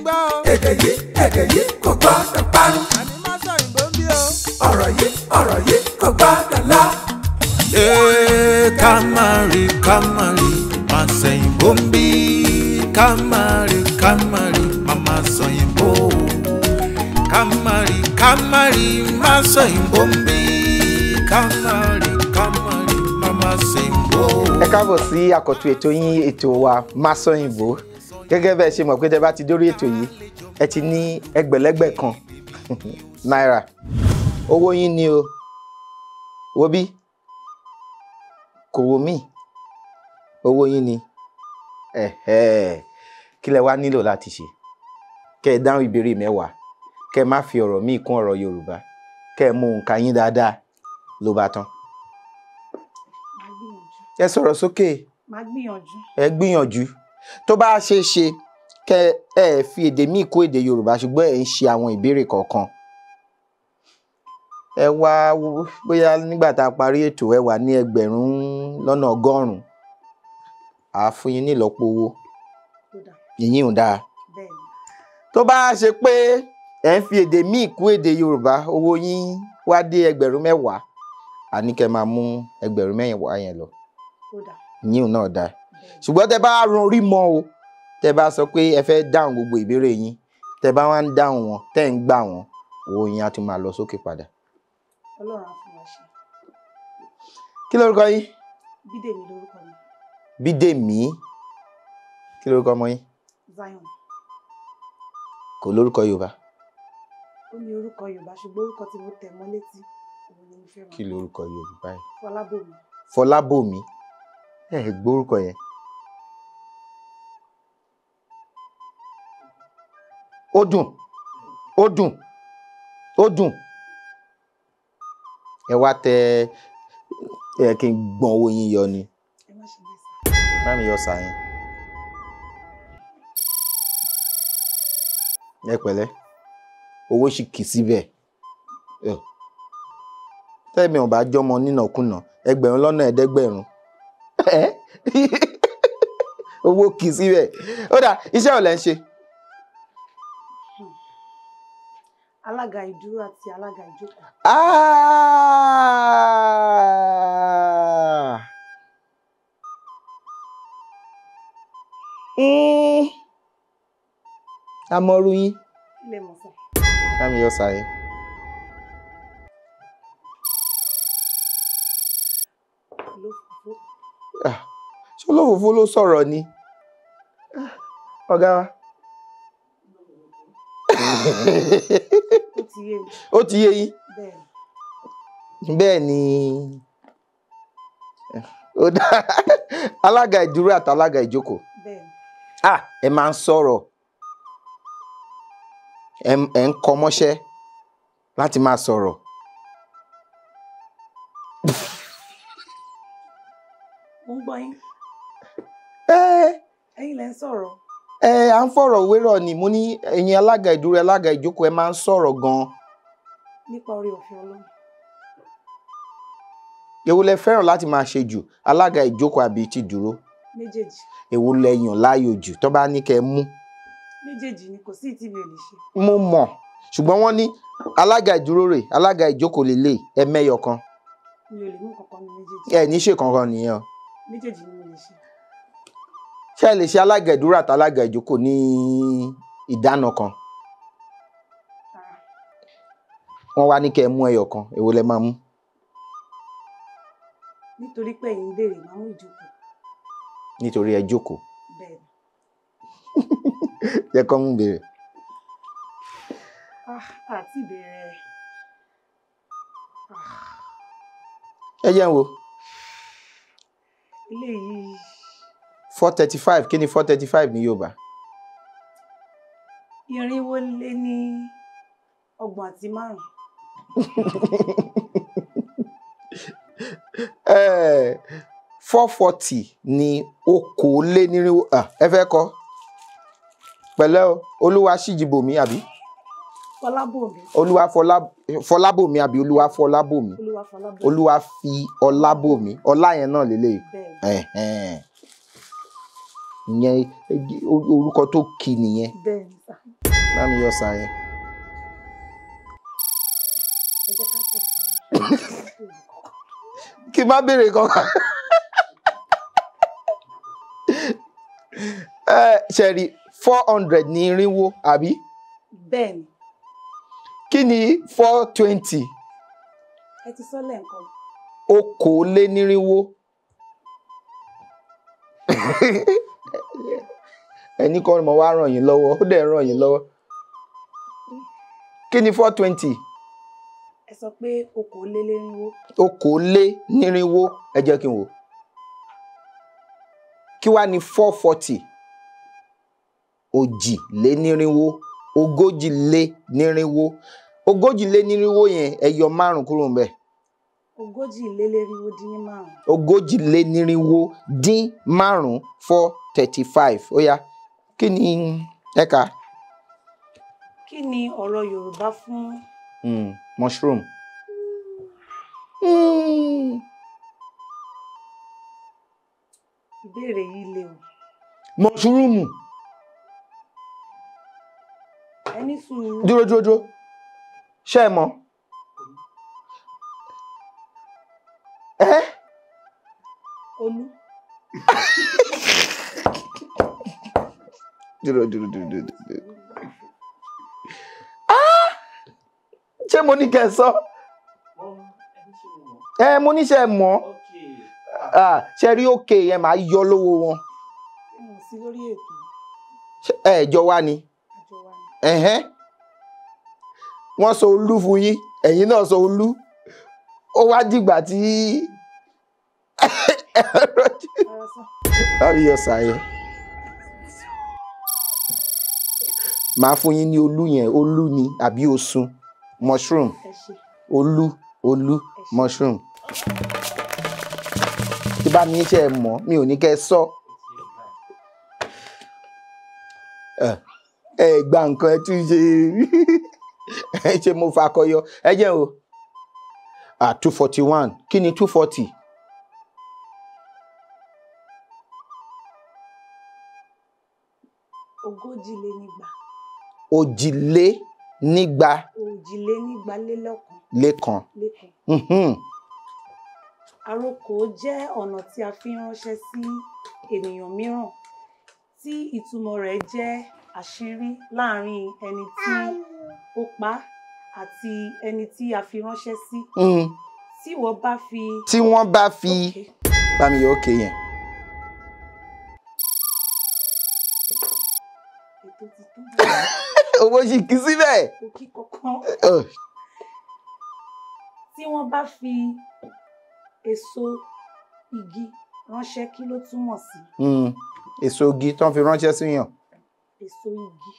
Èdè yìí, èdè yìí kò gbọ́dọ̀ parun. Ọ̀rọ̀ yìí, ọ̀rọ̀ yìí kò gbọ́dọ̀ lọ. Ee, ká má rí, ká má rí, má sẹ̀yìnbó ń bí. Ká má rí, ká má rí, má má sọ̀yìnbó. Ká má rí, ká má rí, má sọ̀yìnbó ń bí. Ká má rí, ká má rí, má má sẹ̀yìnbó. Ẹ káàbọ̀ sí àkọ́tún ètò yín, ètò wa Masọ̀yìnbó. Gẹ́gẹ́ bẹ́ẹ̀ ṣe mọ̀ pé tẹ́ bá ti dórí ètò yìí, ẹ ti ní ẹgbẹ̀lẹ́gbẹ̀ kan náírà. Owó yín ni o. Wo bí? Kò wo mí. Owó yín ni. Ẹ̀hẹ́. Kí lẹ wá nílò láti ṣe? Kẹ́ ẹ dáhùn ìbéèrè 10. Kẹ́ ẹ má fi ọ̀rọ̀ míì kún ọ̀rọ̀ Yorùbá. Kẹ́ ẹ mú òǹkà yín dáadáa ló bá tán. Ẹ sọ̀rọ̀ sókè. Màá gbìyànjú. Ẹ gbìyànjú. Tó bá ṣe é ṣe kẹ́ ẹ fi èdè míì kún èdè Yorùbá, ṣùgbọ́n ẹ ń ṣe àwọn ìbéèrè kọ̀ọ̀kan. Ẹ wá bóyá nígbà tá a parí ètò ẹ wà ní 1,100,000. À fún yín ní ìlọ́po owó. Ìyín ò dáa. Tó bá ṣe pé ẹ ń fi èdè míì kún èdè Yorùbá, owó yín wá dé 10,000. A ní kẹ́ máa mú 10,000 yẹn lọ. Ìyín náà dáa. Ṣùgbọ́n tẹ́ bá run orí mọ́ o, tẹ́ bá sọ pé ẹ fẹ́ dáhùn gbogbo ìbéèrè yín, tẹ́ bá wá ń dáhùn wọn, tẹ́ ń gbà wọ́n, owó yín á tún máa lọ sókè padà. Ọlọ́run á fún wa ṣe. Kí lorúkọ yín? Bídèmí lorúkọ mi. Bídèmí. Kí lorúkọ ọmọ yín? Zion. Kò lórúkọ Yorùbá. Ó ní orúkọ Yorùbá, ṣùgbọ́n orúkọ tí mo tẹ̀ mọ́ létí òun ni mo fẹ́ máa. Kí lorúkọ Yorùbá yìí? Fọlábòmí. Fọlábòmí. Ẹ gbórúkọ yẹn. Ó dùn, ó dùn, ó dùn. Ẹ wá tẹ ẹ kí n gbọ́n owó yín yọ ni. Ẹ má ṣe bẹ́ẹ̀ sá. Má mi yọ sá yẹn. Ẹ pẹ̀lẹ́, owó sì kì síbẹ̀. Tẹ́mi ò bá jọmọ nínàkúnà, 7,500,000. Owó kì síbẹ̀. Ó dà, iṣẹ́ ò lẹ́ ń ṣe. Alága ìdúró àti alága ìjókòó. Amọ̀rú yín. Kí lẹ mọ̀ sá? Bámi yọ sá yẹn. Olófòfó. Ṣé olófòfó ló sọ̀rọ̀ ni? Ọ̀gá wa. Ó ti yé mi. Ó ti yé yín. Bẹ́ẹ̀ ni. Ó dá alága ìdúró àti alága ìjókòó. Bẹ́ẹ̀ ni. Ẹ máa ń sọ̀rọ̀. Ẹ ń kọ́ mọ́ṣẹ́ láti máa sọ̀rọ̀. Mo ń gbọ́ yín. Ẹ̀yin lẹ ń sọ̀rọ̀. À ń fọ̀rọ̀ wérọ̀ ni. Mo ní ẹ̀yin alága ìdúró, alága ìjókòó, ẹ máa ń sọ̀rọ̀ gan-an. Nípa oore ọ̀fẹ́ Ọlọ́run. Èwo lẹ fẹ́ràn láti máa ṣe jù, alága ìjókòó àbí ti dúró? Méjèèjì. Èwo lẹ yàn láàyò jù tó bá ní kẹ́ mú? Méjèèjì ni, kò sí ìtí mi ò lè ṣe. Mo mọ̀, ṣùgbọ́n wọ́n ní alága ìdúró rè, alága ìjókòó lélẹ̀, ẹ mẹ́yọ kan. Mi ò lè mú kankan ní méjèèjì. Ẹ ní ṣe kankan nìyẹn o. Méjèèjì ni mo lè ṣe. Ṣé ẹ lè ṣe alága ìdúró àti alága ìjókòó ní ìdáná kan? Wọ́n wá ní kẹ́ ẹ mú ẹyọ kan, èwo lẹ máa mú? Nítorí pé ẹ̀yin ń béèrè, màá mú ìjókòó. Nítorí ẹ jókòó. Bẹ́ẹ̀ ni. Jẹ́ kọ́ mú béèrè. Àti ìbéèrè. Ẹ jẹ́ n wo. Eléyìí. 435, kí ni 435 ní Yorùbá? 435. 440 ni 420. Ẹ fẹ́ kọ́. Pẹ̀lẹ́ o, Olúwa ṣíjìbòmí àbí? Fọlábòmí. Olúwa Fọlábòmí àbí Olúwa Fọlábòmí? Olúwa Fọlábòmí. Olúwa fi Ọlábòmí. Ọlá yẹn náà lélẹ̀. Bẹ́ẹ̀ni. Ìyẹn orúkọ tó kì nìyẹn. Bẹ́ẹ̀ni sà. Bá mi yọ sàn yẹn. Ẹ jẹ́ ká tẹ̀síwájú. Kí n má béèrè kankan. Ṣe rí 400 ní irinwó àbí? Bẹ́ẹ̀ni. Kí ni 420? Ẹ ti sọ lẹ́ẹ̀kan. 420. Ẹni kan mo wá ràn yín lọ́wọ́, ó dẹ̀ ràn yín lọ́wọ́. Kí ni 420? Ẹ sọ pé 420. 420, ẹ jẹ́ kí n wò. Kí wá ní 440? 420, 440. 440 yẹn ẹ yọ 5 kúrò ńbẹ̀. 445. 445, 435. Ó yá, kí ni ẹ̀ka? Kí ni ọ̀rọ̀ Yorùbá fún? Mushroom. Ìbéèrè yìí le o. Mushroom. Ẹ ní sùúrù. Dúró dúró dúró. Ṣé ẹ mọ̀? Ẹ́? Olú. Dúró dúró dúró dúró dúró. Ṣé mo ní kẹ́ ẹ sọ? Ẹ mo ní ṣe ẹ mọ̀? Ṣe rí òkè yẹn máa yọ lówó wọn. Mo sí lórí ètò. Ẹ jọ wá ni. Wọ́n sọ olú fún yín, ẹ̀yin náà sọ olú. Ó wá dìgbà tí báwo yọ sàyẹn. Màá fún yín ní olú yẹn, olú ni àbí osun, mushroom. Olú, olú, mushroom. Tí bá mi ṣe mọ̀, mi ò ní kẹ́ sọ. Ẹ gba nǹkan ẹ tún ṣe ẹ ṣe mo fakọyọ. Ẹ jẹ́ o. 241. Kí ni 240? 240. 240. 242. Lẹ́kan. Lẹ́kan. Àrokò jẹ́ ọ̀nà tí a fi ń ránṣẹ́ sí ènìyàn mìíràn tí ìtumọ̀ rẹ̀ jẹ́ àṣírí láàárín ẹni tí ó pa àti ẹni tí a fi ránṣẹ́ sí. Tí wọ́n bá fi. Tí wọ́n bá fi. Bá mi yọ òkè yẹn. Ètò ti tó. Owó sì kí síbẹ̀. Kò kí kankan. Tí wọ́n bá fi èso igi ránṣẹ́, kí ló túmọ̀ sí? Èso igi tó ń fi ránṣẹ́ sí yàn. Èso igi.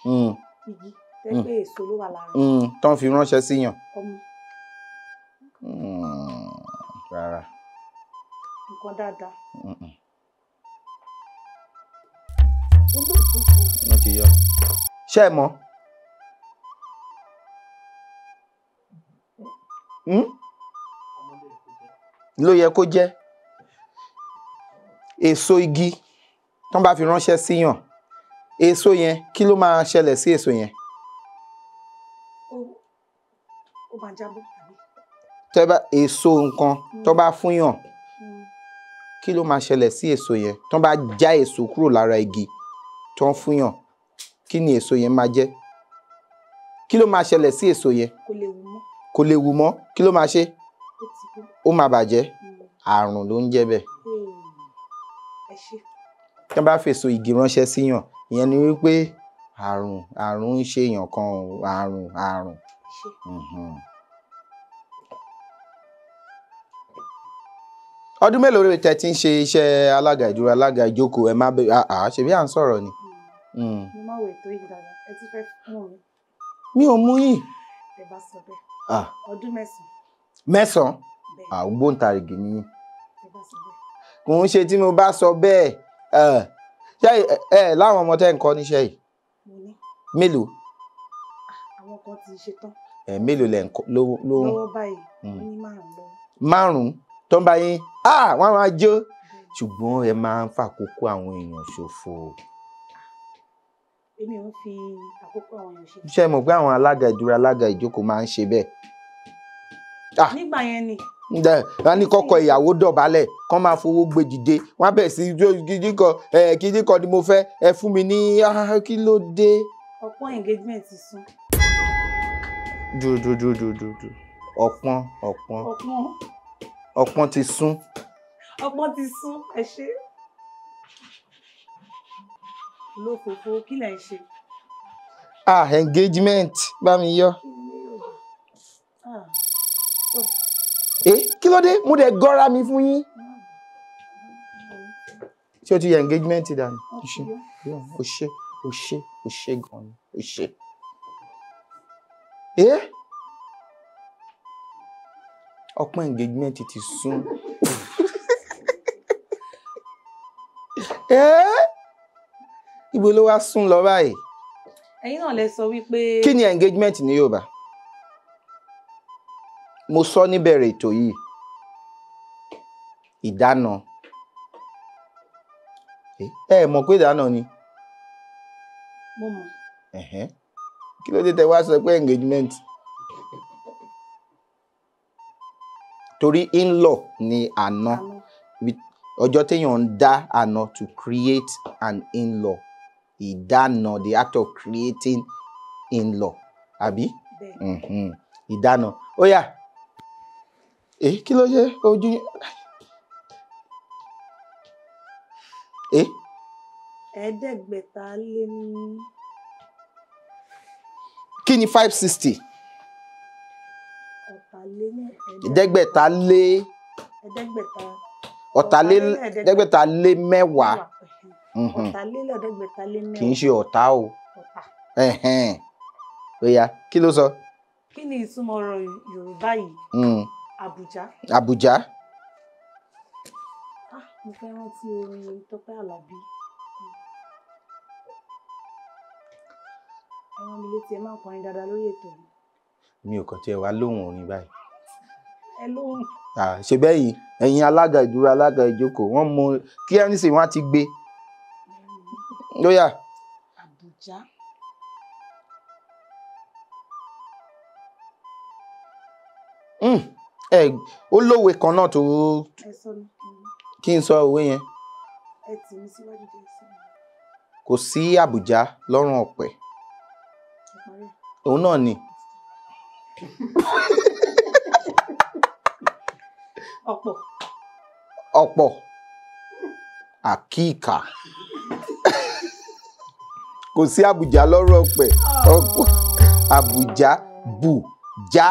Igi tẹ́ pé èso ló wà lára. Tó ń fi ránṣẹ́ sí yàn. Ọmú. Rárá. Nǹkan dáadáa. Olóòfófó. Wọ́n ti yọ. Ṣé ẹ mọ̀? Ló yẹ kó jẹ́. Èso igi tó ń bá fi ránṣẹ́ síyàn, èso yẹn kí ló máa ṣẹlẹ̀ sí èso yẹn? Ó máa jábọ́ àbí? Tẹ́ bá èso nǹkan tó bá fún yàn, kí ló máa ṣẹlẹ̀ sí èso yẹn? Tó bá já èso kúrò lára igi tó ń fún yàn, kí ni èso yẹn máa jẹ́? Kí ló máa ṣẹlẹ̀ sí èso yẹn? Kò lè wù mọ́. Kò lè wù mọ́. Kí ló máa ṣe? Ó máa bàjẹ́. Àrùn ló ń jẹ́ bẹ́ẹ̀. Tí wọ́n bá fèso igi ránṣẹ́ síyàn, ìyẹn ni wípé àrùn àrùn ń ṣe èèyàn kan, àrùn àrùn. Ọdún mélòó rẹ̀ tẹ́ ti ń ṣe iṣẹ́ alága ìdúró, alága ìjókòó? Ẹ má bẹ àá ṣe bí à ń sọ̀rọ̀ ni. Mo máa wò ètò yìí dáadáa, ẹ tún fẹ́ mú mi. Mi ò mú yín. Ẹ bá sọ bẹ́ẹ̀. Ọdún mẹ́sàn-án. Mẹ́sàn-án? Ògbóǹtarìgì ni yín. Ẹ bá sọ bẹ́ẹ̀. Kò ń ṣe tí mo bá sọ bẹ́ẹ̀. Ṣé ẹ láwọn ọmọ tẹ́ ń kọ́ níṣẹ́ yìí? Mo ní. Mélòó? Àwọn kan ti ṣe tán. Mélòó lẹ̀ ń kọ́ ló? Lọ́wọ́ báyìí, mo ní 5 lọ́wọ́. 5 tó ń bá yín, wọ́n máa jó. Ṣùgbọ́n ẹ máa ń fàkókò àwọn èèyàn ṣòfò. Èmi ò ń fi àkókò àwọn èèyàn ṣe. Ṣé ẹ mọ̀ pé àwọn alága ìdúró, alága ìjókòó máa ń ṣe bẹ́ẹ̀? Nígbà yẹn ni. Wọ́n ní kọ́kọ́ ìyàwó dọ̀bálẹ̀ kán máa fowó gbé dìde, wọ́n á bẹ̀ sí kíní kan ni mo fẹ́, ẹ fún mi ní kí ló dé. Ọ̀pọ̀ engagement ti sún. Dúdúdúdúdú ọ̀pọ̀n ọ̀pọ̀n ọ̀pọ̀n ti sún. Ọ̀pọ̀n ti sún, ẹ ṣe. Lófòfò kí lẹ̀ ń ṣe? Ah, engagement bá mi yọ. Kí ló dé? Mo dẹ̀ gọ́ra mi fún yín. Ṣé o ti yẹ engagement dànù? O ṣe, o ṣe, o ṣe gan-an, o ṣe. Ọ̀pọ̀ engagement ti sún. Ibo ló wá sún lọ báyìí? Ẹ̀yin náà lẹ sọ wípé. Kí ni engagement ní Yorùbá? Mo sọ níbẹ̀rẹ̀ ètò yìí. Ìdáná. Ẹ mọ̀ pé ìdáná ni. Mo mọ̀. Kí ló dé tẹ wá sọ pé engagement? Torí in-law ni àná. Ọjọ́ téèyàn ń dá àná, to create an in-law. Ìdáná, the act of creating in-law. Àbí? Ìdáná. Ó yá. Kí ló ṣe ojú yín? 560 ní. Kí ni 560? 560. 560. 560. Kì í ṣe ọ̀tá o. Ó yá, kí ló sọ? Kí ni ìtumọ̀ ọ̀rọ̀ Yorùbá yìí? Àbújá. Àbújá. Mo fẹ́ rántí orin Tọ́pẹ́ Àlàbí. Ẹ rán mi létí, ẹ máa ń kọrin dáadáa lórí ètò yìí. Mi ò kàn tiẹ̀ wá lóhùn orin báyìí. Ẹ lóhùn. Ṣe bẹ́ẹ̀ yìí, ẹ̀yin alága ìdúró, alága ìjókòó, wọ́n mú kí ẹni sì wọ́n á ti gbé. Ó yá. Àbújá. Ó lówe kan náà tó. Kí n sọ òwe yẹn. Ẹ tì mí síwájú díẹ̀ sí mi. Kò sí Àbújá lọ́rùn ọ̀pẹ. Òun náà ni. Ọ̀pọ̀. Ọ̀pọ̀. Àkíkà. Kò sí Àbújá lọ́rùn ọ̀pẹ. Ọ̀pọ̀. Àbújá bù já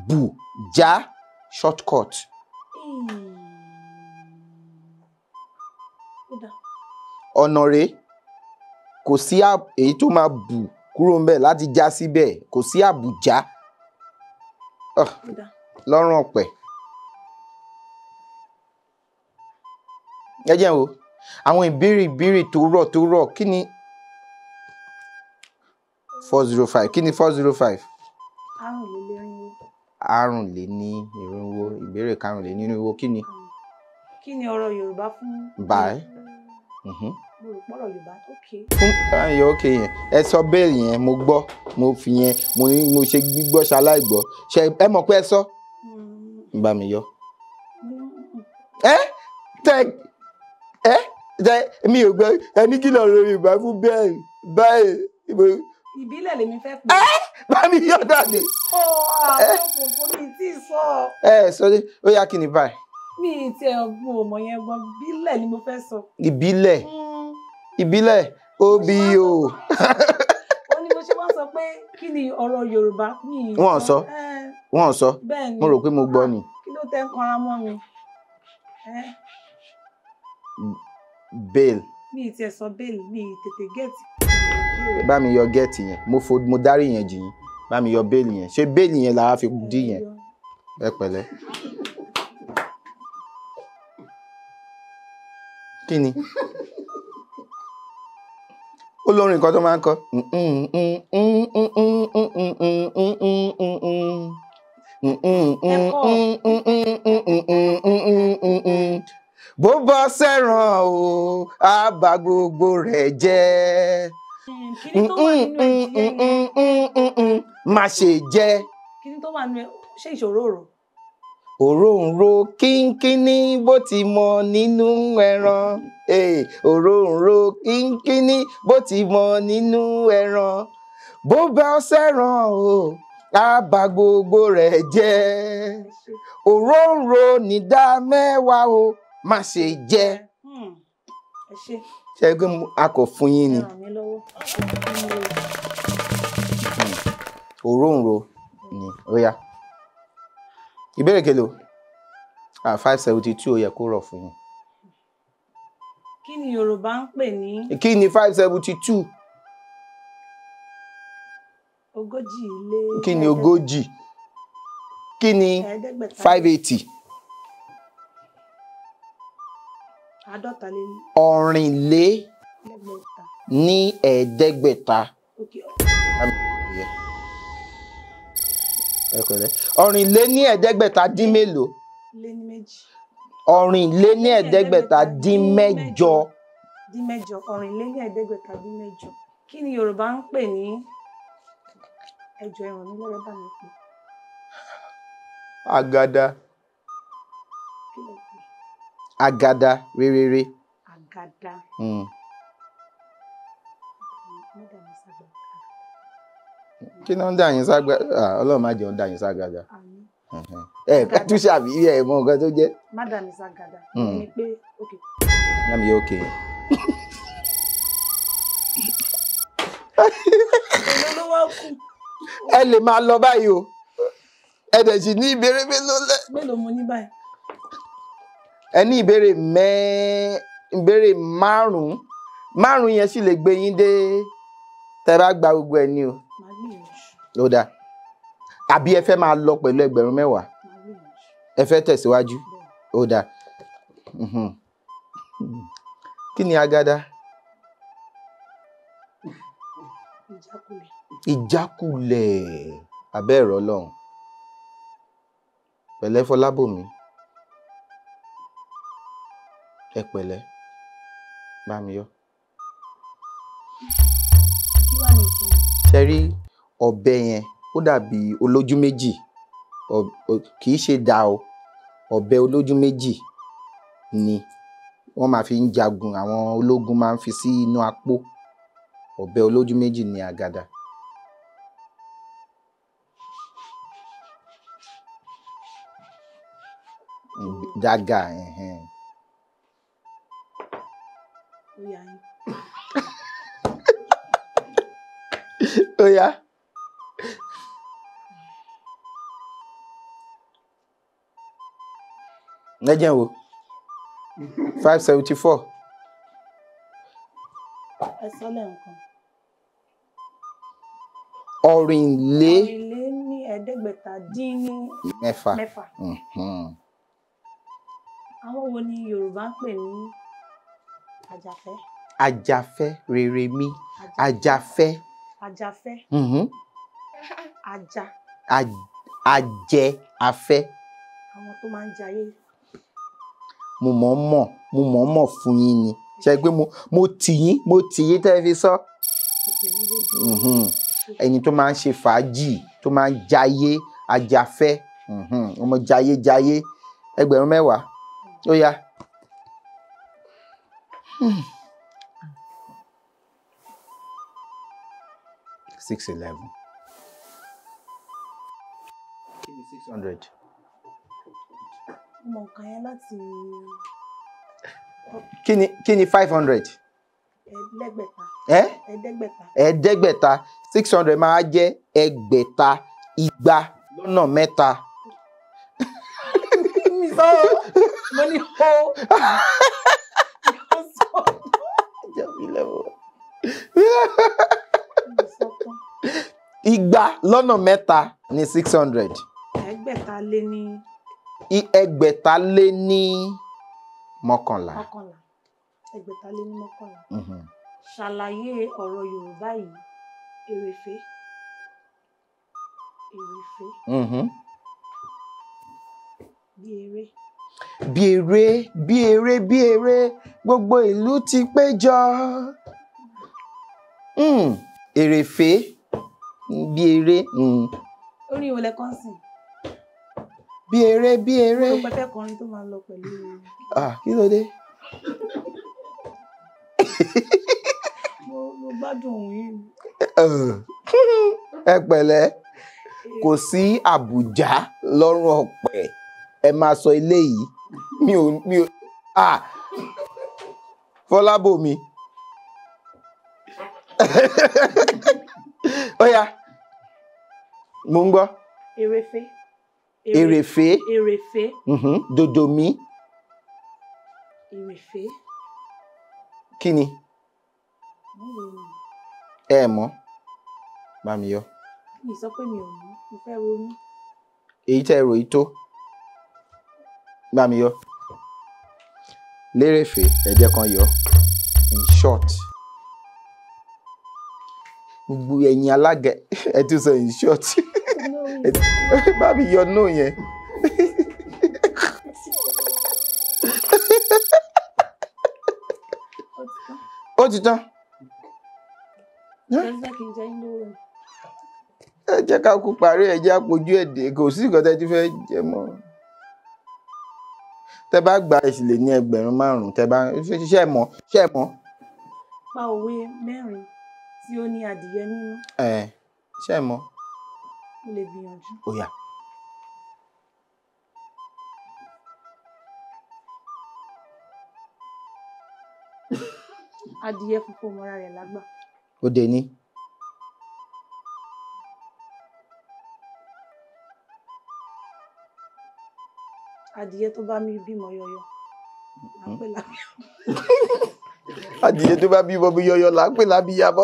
bù já shortcut. Ọ̀nà rèé, kò sí èyí tó máa bù kúrò ńbẹ̀ láti já síbẹ̀, kò sí Àbújá lọ́rùn ọ̀pẹ. Ẹ jẹ́ wo àwọn ìbéèrè tó rọ̀ kí ni 405? Kí ni 405? 425. Ìbéèrè 425 kí ni? Kí ni ọ̀rọ̀ Yorùbá fún? Báyìí. Mo rò pọ̀rọ̀ Yorùbá, okay. Fún ayọ̀ okay yẹn, ẹ sọ bẹ́ẹ̀ yẹn, mo gbọ́, mo fi yẹn, mo ṣe gbígbọ́ ṣaláìgbọ́. Ṣé ẹ mọ̀ pé ẹ sọ? Bá mi yọ. Ẹ tẹ ẹ tẹ mi ò gbọ́, ẹ ní kí lọ̀rọ̀ Yorùbá fún bẹ́ẹ̀ báyìí. Ìbílẹ̀ lèmi fẹ́ pè. Ẹ bá mi yọ dàdé. Ó àwọn òfófó mi tí ì sọ. Ẹ sọ dé, ó yá kí ni báyìí? Mi ti ẹ̀ mo mọ̀ yẹn gan, ìbílẹ̀ ni mo fẹ́ sọ. Ìbílẹ̀. Ìbílẹ̀ obo. Ó ní mo ṣe wọ́n sọ pé kí ni ọ̀rọ̀ Yorùbá mi. Wọ́n sọ. Wọ́n sọ. Mo rò pé mo gbọ́ ni. Kí ló tẹ́ ń kanra mọ́ mi? Bail. Mi ti ẹ̀ sọ bail, mi tètè gẹ́ẹ̀tì. Bá mi yọ gẹ́ẹ̀tì yẹn, mo dárí yẹn jì yín. Bá mi yọ bail yẹn. Ṣé bail yẹn làá fi dí yẹn? Ẹ pẹ̀lẹ́. Kí ni? Olórin kan tó máa ń kọ. Bó bá sẹ́ràn o, á bà gbogbo rẹ̀ jẹ́. Kíní tó wà nínú ẹdìyẹ yẹn. Má ṣe jẹ. Kíní tó wà nínú ẹ, ṣé ìṣòro rò? Òróǹro kínkínní bó ti mọ nínú ẹran. Òróǹro kínkínní bó ti mọ nínú ẹran. Bó bá sẹ́ran o, á bà gbogbo rẹ̀ jẹ́. Òróǹro nídá mẹ́wàá o, má ṣe jẹ. Ẹ ṣé. Ṣé pé a kò fún yín ni? Ẹ ràn mí lọ́wọ́. Òróǹro ni, ó yá. Ìbéèrè kelo? 572 ó yẹ kó rọ̀ fún yín. Kí ni Yorùbá ń pè ní? Kí ni 572? Ogójì ilé. Kí ni ogójì? Kí ni 580? Àádọ́ta lé ní. Ọ̀rìnlé ní ẹ̀ẹ́dẹ́gbẹ̀ta. Ẹ pẹ̀lẹ́. Ọ̀rìnlé ní ẹ̀ẹ́dẹ́gbẹ̀ta dín mélòó? Lé ní méjì. Ọ̀rìnlé ní ẹ̀ẹ́dẹ́gbẹ̀ta dín mẹ́jọ. Dín mẹ́jọ. Ọ̀rìnlé ní ẹ̀ẹ́dẹ́gbẹ̀ta dín mẹ́jọ. Kí ni Yorùbá ń pè ní? Ẹ jọ̀ọ́ ẹ ràn mí lọ́wọ́, bá mi pè. Àgàdà. Kí lẹ pè? Àgàdà réréré. Àgàdà. Kí ló ń dà yín ságbà? Ọlọ́run má jẹ́ ó ń dà yín ságàdà. Ẹ tún ṣàbí ẹ mọ nǹkan tó jẹ́. Má dà mí ságàdà. Ẹni pé ok. Lámi yóò kè é. Èló ló wá kù? Ẹ lè máa lọ báyìí o. Ẹ dẹ̀ sì ní ìbéèrè mélòó lẹ. Mélòó mo ní báyìí? Ẹ ní ìbéèrè ìbéèrè márùn-ún. Márùn-ún yẹn sì lè gbé yín dé tẹ́ bá gba gbogbo ẹ̀ ní o. Màá gbìyànjú. Ó dáa. Àbí ẹ fẹ́ máa lọ pẹ̀lú ẹgbẹ̀rún mẹ́wàá? Màá gbìyànjú. Ẹ fẹ́ tẹ̀síwájú? Ó dáa. Kí ni agada? Ìjákulẹ̀. Ìjákulẹ̀. Abẹ́ ẹ̀rọ Ọlọ́run. Pẹ̀lẹ́ Fọlábòmí. Ẹ pẹ̀lẹ́. Bá mi yọ. Kí wá ní ìtumọ̀? Ṣé rí ọ̀bẹ yẹn, ó dàbí olójú méjì. Kì í ṣe dà o. Ọ̀bẹ olójú méjì ni wọ́n máa fi ń jagun, àwọn ológun máa ń fi sí inú apó. Ọ̀bẹ olójú méjì ni àgàdà. Dàgà. Ó yá yín. Ó yá. Ẹ jẹ́ n wò. 574. Ẹ sọ lẹ́ẹ̀kan. Ọ̀rìnlé. Ọ̀rìnlé ní ẹ̀ẹ́dẹ́gbẹ̀ta dín ní mẹ́fà. Mẹ́fà. Àwọn wo ni Yorùbá ń pè ní Àjàfẹ́? Àjàfẹ́ rere mi. Àjàfẹ́. Àjàfẹ́. Àjà. Àjẹ afẹ́. Àwọn tó máa ń jayé. Mo mọ̀ mọ̀ fún yín ni. Ṣé pé mo tì yín, mo tì yín tẹ́ fi sọ. Ẹni tó máa ń ṣe fàájì, tó máa ń jayé, àjàfẹ́. Ọmọ jayé jayé. Ẹgbẹ̀rún mẹ́wàá. Ó yá. 611. Kí ni 600? Mo mọ nǹkan yẹn láti. Kí ni 500? Ẹ̀ẹ́dẹ́gbẹ̀ta. Ẹ̀ẹ́dẹ́gbẹ̀ta. Ẹ̀ẹ́dẹ́gbẹ̀ta. 600 máa jẹ́ ẹgbẹ̀ta igba lọ́nà mẹ́ta. Mi sọ mo ní o. Igba lọ́nà mẹ́ta ni 600. Ẹgbẹ̀ta lé ní. Ẹgbẹ̀ta lé ní mọ́kànlá. Mọ́kànlá. Ẹgbẹ̀ta lé ní mọ́kànlá. Ṣàlàyé ọ̀rọ̀ Yorùbá yìí. Èrèfé. Èrèfé. Bí eré. Bí eré, bí eré, bí eré, gbogbo ìlú ti péjọ. Èrèfé bí eré. Orin wo lẹ kọ́ sí? Bí eré bí eré. Mo fẹ́ kọrin tó máa lọ pẹ̀lú. Kí ló dé? Mo gbádùn òun yìí. Ẹ pẹ̀lẹ́, kò sí àbùjá lọ́rùn ọ̀pẹ. Ẹ máa sọ eléyìí. Mi ò Fọlábòmí. Ó yá, mo ń gbọ́. Èrèfé. Èrèfé. Èrèfé. Dòdòmí. Èrèfé. Kí ni? Ẹ mọ̀, bá mi yọ. Mi sọ pé mi ò mọ̀, mo fẹ́ ronú. Èyí tẹ́ ẹ rò yìí tó. Bá mi yọ. Lérèfé, ẹ jẹ́ kan yọ. In short. Gbogbo ẹ̀yin alága ẹ tún sọ in short. Bá mi yọ no yẹn. Ó ti tán. Ẹ jẹ́ ká kú parí, ẹ jẹ́ àpòjú ẹ̀dẹ̀, kò sí nǹkan tẹ́ ti fẹ́ jẹ mọ́. Tẹ́ bá gba ẹ sì lè ní 5,000 tẹ́ bá ṣe mọ̀ ṣe mọ̀. Pa òwe mẹ́rin tí ó ní adìyẹ nínú. Ṣe mọ̀. Mo lè gbìyànjú. Ó yá. Adìyẹ funfun mọ́ra rẹ̀ lágbà. Ó dé ní. Adìyẹ tó bá mi bímọ yọyọ. Adìyẹ tó bá bímọ yọyọ là ń pè lábíyamọ.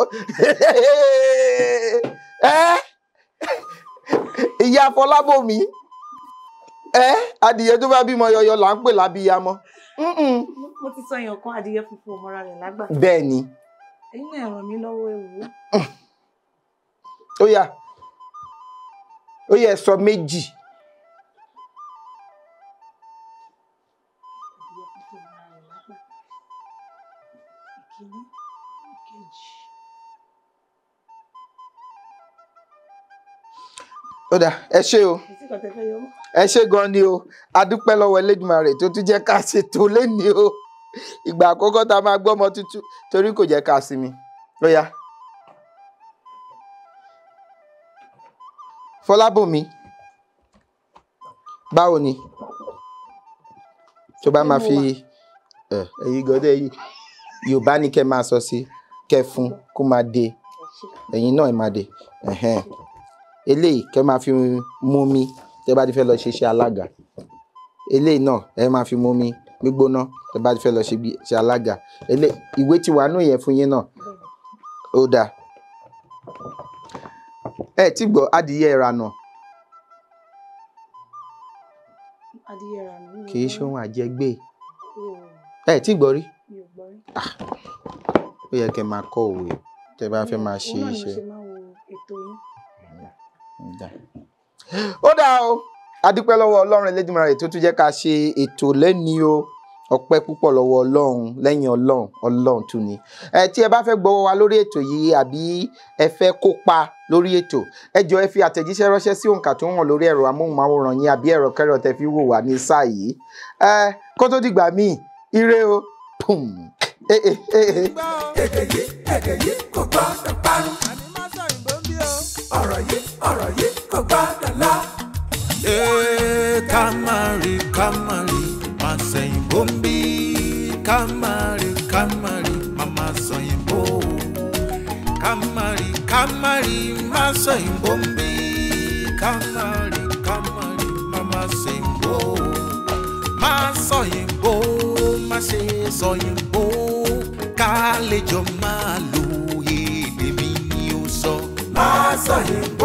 Ìyá Fọlábòmí. Adìyẹ tó bá bímọ yọyọ là ń pè lábíyamọ. Mo ti sọ èèyàn kan, adìyẹ funfun mọ́ra rẹ̀ lágbà. Bẹ́ẹ̀ ni. Ẹ̀yin náà ràn mí lọ́wọ́, ẹ wò ó. Ó yá. Ó yá, ẹ sọ méjì. Adìyẹ funfun mọ́ra rẹ̀ lágbà. Ìkíní, ìkejì. Ó dáa, ẹ ṣé o. Ẹ ṣé gan ni o. A dúpẹ́ lọ́wọ́ Elédùmarè tó tún jẹ́ ká ṣètò lénìí o. Ìgbà àkọ́kọ́ tá a máa gbọ́mọ tuntun torí kò jẹ́ ká sinmi. Ó yá. Fọlábòmí, báwo ni? Tó bá máa fi ẹ̀yin gọ́dẹ̀ yìí, Yorùbá ní kẹ́ máa sọ sí, kẹ́ fún kó máa dé. Ẹ̀yin náà ẹ̀ máa dé. Eléyìí kẹ́ máa fi mú mi tẹ́ bá ti fẹ́ lọ ṣe iṣẹ́ alága. Eléyìí náà ẹ máa fi mú mi gbígbóná tẹ́ bá ti fẹ́ lọ ṣe iṣẹ́ alága. Eléyìí ìwé tí wàá nù yẹn fún yín náà. Ó dáa. Ẹ ti gbọ́ adìyẹ ìrànà. Adìyẹ ìrànà. Kì í ṣe ohun àjẹgbé. Ẹ ti gbọ́ rí. Mi ò gbọ́ rí. Ó yẹ kẹ́ máa kọ́ òwe tẹ́ bá fẹ́ máa ṣe iṣẹ́. Òun náà ni mo ṣe máa wo ètò yín. Ó dáa o. A dúpẹ́ lọ́wọ́ Ọlọ́run Elédùmarè tó tún jẹ́ ká ṣe ètò lẹ́ni o. Ọpẹ́ púpọ̀ lọ́wọ́ Ọlọ́run, lẹ́yìn Ọlọ́run, Ọlọ́run tún ni. Tí ẹ bá fẹ́ gbọ́wọ́ wa lórí ètò yìí àbí ẹ fẹ́ kópa lórí ètò, ẹ jọ̀ọ́ ẹ fi àtẹ̀jíṣẹ́ ránṣẹ́ sí òǹkà tó ń hàn lórí ẹ̀rọ amóhùnmáwòrán yín àbí ẹ̀rọ kẹ́rọ tẹ́ fi wò wá ní sáà yìí. Kó tó dìgbà míì, ire o. Pum. Èdè yìí kò gbọ́dọ̀ parun. Ọ̀rọ̀ yìí kò gbọ́dọ̀ lọ. Ká má rí, ká má rí, má sẹ̀yìnbó ń bí. Ká má rí, ká má rí, má má sọ̀yìnbó. Ká má rí, ká má rí, má sọ̀yìnbó ń bí. Ká má rí, ká má rí, má má sẹ̀yìnbó. Má sọ̀yìnbó, má ṣe sọ̀yìnbó. Ká lè jọ máa lo èdè mi ni ó sọ. Má sọ̀yìnbó.